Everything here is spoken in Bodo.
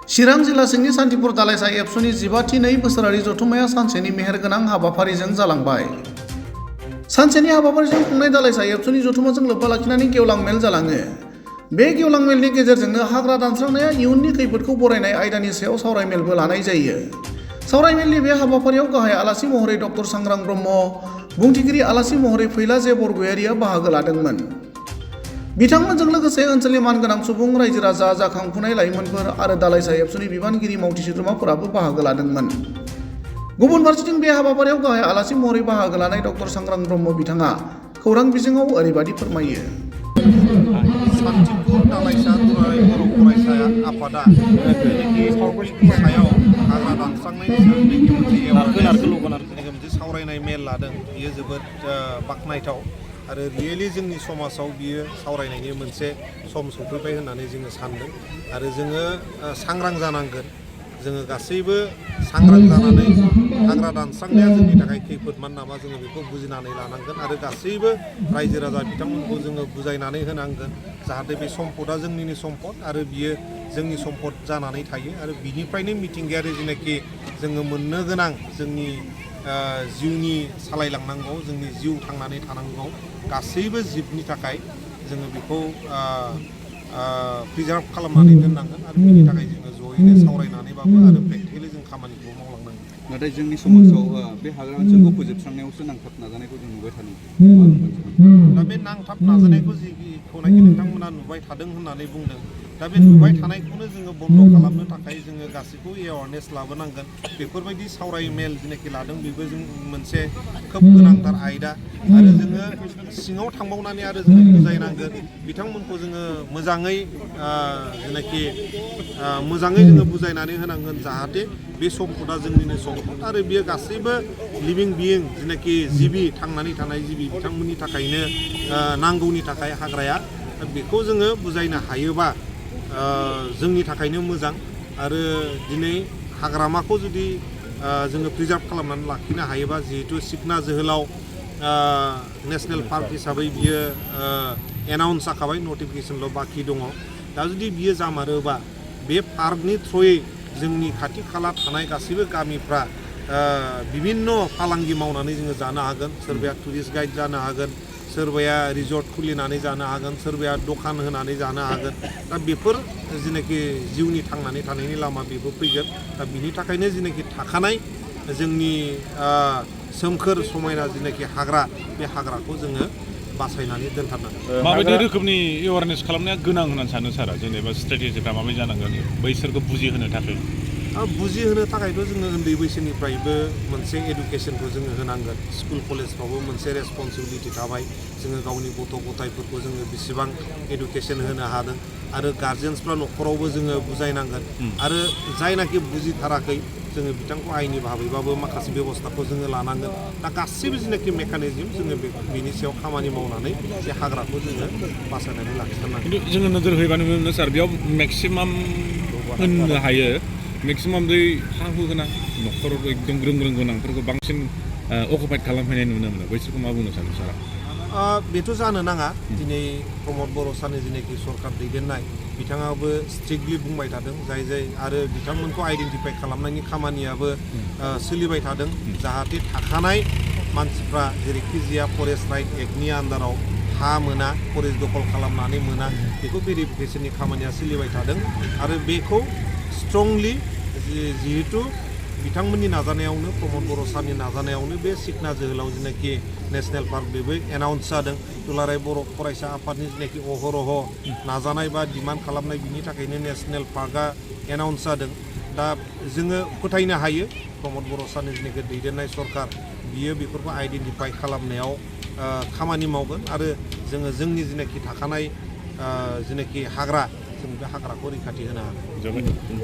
चिरां जिल्ला सिंनि सान्तिपुर दालाइसा एबसुनि 15 बोसोरारि जथुम्माया सानसेनि मेहेरगोनां हाबाफारिजों जालांबाय। सानसेनि हाबाफारिजों खुंनाय दालाइसा एबसुनि जथुम्माजों लोब्बा लाखिनानै गेवलां मेल जालाङो। बे गेवलां मेलनि गेजेरजोंनो हाग्रा दानस्रांनाया इयुननि खैफोदखौ बरायनाय आयदानि सायाव सावरायमेलबो लानाय जायो। सावरायमेलनि बे हाबाफारियाव गाहाय आलासि महरै डक्टर सांग्रां ब्रह्म, बुंथिगिरि आलासि महरै फैला जे बरगयारिया बाहागो लादोंमोन। बिथांमोनजों लोगोसे ओनसोलनि मानगोनां सुबुं, रायजो राजा, जाखांफुनाय लाइमोनफोर आरो दालाइसा एबसुनि बिबानगिरि मावथि सोद्रोमाफोराबो बाहागो लादोंमोन। गुबुन फारसेथिं बे हाबाफारियाव गाहाय आलासि महरै बाहागो लानाय डक्टर सांग्रां ब्रह्म बिथाङा खौरां बिजोङाव ओरैबायदि फोरमायो। सान्तिपुर दालाइसा दुलाराय बर' फरायसा आफादा सावस्रिनि सायाव हाग्रा दानस्रांनायनि सायाव मोनसे मोनसे सावरायनाय मेल लादों। बियो जोबोद बाख्नायथाव आरो रियेलि जोंनि समाजाव बियो सावरायनायनि मोनसे सम सफैबाय होननानै जोङो सानदों आरो जोङो सांग्रां जानांगोन। जोङो गासैबो सांग्रां जानानै हाग्रा दानस्रांनाया जोंनि थाखाय खैफोदमान नामा जोङो बेखौ बुजिनानै लानांगोन आरो गासैबो रायजो राजा बिथांमोनखौ जोङो बुजायनानै होनांगोन जाहाथे बे सम्पदा जोंनिनो सम्पद आरो बियो जोंनि सम्पद जानानै थायो आरो बिनिफ्रायनो मिथिंगायारि जेनाखि जोङो मोननो गोनां जोंनि जिउनि सालायलांनांगौ, जोंनि जिउ थांनानै थानांगौ गासैबो जिबनि थाखाय जोङो बेखौ प्रिजार्भ खालामनानै दोननांगोन आरो बिनि थाखाय जोङो जयैनो सावरायनानैबाबो आरो प्रेक्टिकेलि जों खामानिखौ मावलांनांगोन। नाथाय जोंनि समाजाव बे हाग्रा ओनसोलखौ फोजोबस्रांनायावसो नांथाब नाजानायखौ जों नुबाय थादों। दा बे नांथाब नाजानायखौ जिखौनाखि नोंथांमोना नुबाय थादों होननानै बुंदों, दा बे नुबाय थानायखौनो जोङो बन्द' खालामनो थाखाय जोङो गासैखौ एवारनेस लाबोनांगोन। बेफोरबायदि सावराय मेल जेनाखि लादों बेबो जों मोनसे खोब गोनांथार आयदा आरो जोङो सिङाव थांबावनानै आरो जोङो बुजायनांगोन बिथांमोनखौ जोङो मोजाङै जेनाखि मोजाङै जोङो बुजायनानै होनांगोन जाहाथे बे सम्पदा जोंनिनो सम्पद आरो बियो गासैबो लिभिं बिइं जेनाखि जिबि थांनानै थानाय जिबि बिथांमोननि थाखायनो नांगौनि थाखाय हाग्राया बेखौ जोङो बुजायनो हायोबा जोंनि थाखायनो मोजां आरो दिनै हाग्रामाखौ जुदि जोङो प्रिजार्भ खालामनानै लाखिनो हायोबा जिहेतु सिखना जोहोलाव नेसनेल पार्क हिसाबै बियो एनाउन्स जाखाबाय, नटिफिकेसनल' बाखि दङ। दा जुदि बियो जामारोबा बे पार्कनि थ्रुयै जोंनि खाथि खाला थानाय गासैबो गामिफ्रा बिभिन्न फालांगि मावनानै जोङो जानो हागोन। सोरबाया टुरिस्ट गाइड जानो हागोन, सोरबाया रिजर्ट खुलिनानै जानो हागोन, सोरबाया दखान होनानै जानो हागोन। दा बेफोर जेनाखि जिउनि थांनानै थानायनि लामा बेबो फैगोन। दा बिनि थाखायनो जेनाखि थाखानाय जोंनि सोमखोर समायना जेनाखि हाग्रा बे हाग्राखौ जोङो बासायनानै दोनथारनांगोन। माबायदि रोखोमनि एवारनेस खालामनाया गोनां होननानै सानो सारा? जेनेबा स्ट्रेटेजिफ्रा माबायदि जानांगोन बैसोरखौ बुजिहोनो थाखाय? बुजिहोनो थाखायथ' जोङो उन्दै बैसोनिफ्रायबो मोनसे एडुकेसनखौ जोङो होनांगोन। स्कुल कलेजफ्रावबो मोनसे रेसपन्सिबिलिटि थाबाय। जोङो गावनि गथ' गथायफोरखौ जोङो बेसेबां एडुकेसन होनो हादों आरो गार्जेन्सफ्रा न'खरावबो जोङो बुजायनांगोन आरो जायनाखि बुजिथाराखै जोङो बिथांखौ आयेननि भाबैबाबो माखासे बेब'स्थाखौ जोङो लानांगोन। दा गासैबो जेनाखि मेकानिजम जोङो बेनि सायाव खामानि मावनानै बे हाग्राखौ जोङो बासायनानै लाखिथारनांगोन। खिन्थु जोङो नोजोर होयोबा नुनो मोनो सार, बेयाव मेक्सिमाम होननो हायो मेक्सिमाम बै हा हु गोनां न'खराव एकदम ग्रोम ग्रोम गोनांफोरखौ बांसिन अकुपाइड खालामफैनाय नुनो मोनो। बैसोरखौ मा बुंनो सानो सारा? बेथ' जानो नाङा। दिनै प्रमद बर' सारनि जेनाखि सरकार दैदेननाय बिथाङाबो स्ट्रिक्टलि बुंबाय थादों जाय आरो बिथांमोनखौ आइडेन्टिफाइ खालामनायनि खामानियाबो सोलिबाय थादों जाहाथे थाखानाय मानसिफ्रा जेरैखि जाया फरेस्ट राइट एक्टनि आन्दाराव हा मोना, फरेस्ट दखल खालामनानै मोना, बेखौ भेरिफिकेसननि खामानिया सोलिबाय थादों आरो बेखौ स्ट्रंलि जिहेतु बिथांमोननि नाजानायावनो प्रमद बर' सारनि नाजानायावनो बे सिखना जोहोलाव जेनाखि नेसनेल पार्क बेबो एनाउन्स जादों। दुलाराय बर' फरायसा आफादनि जेनाखि अहरह नाजानाय बा डिमान्ड खालामनाय बिनि थाखायनो नेसनेल पार्कआ एनाउन्स जादों। दा जोङो फोथायनो हायो प्रमद बर' सारनि जेनाखि दैदेननाय सरकार बियो बेफोरखौ आइडेन्टिफाइ खालामनायाव खामानि मावगोन आरो जोङो जोंनि जेनाखि थाखानाय जेनाखि हाग्रा जों बे हाग्राखौ रैखाथि होनो हागोन।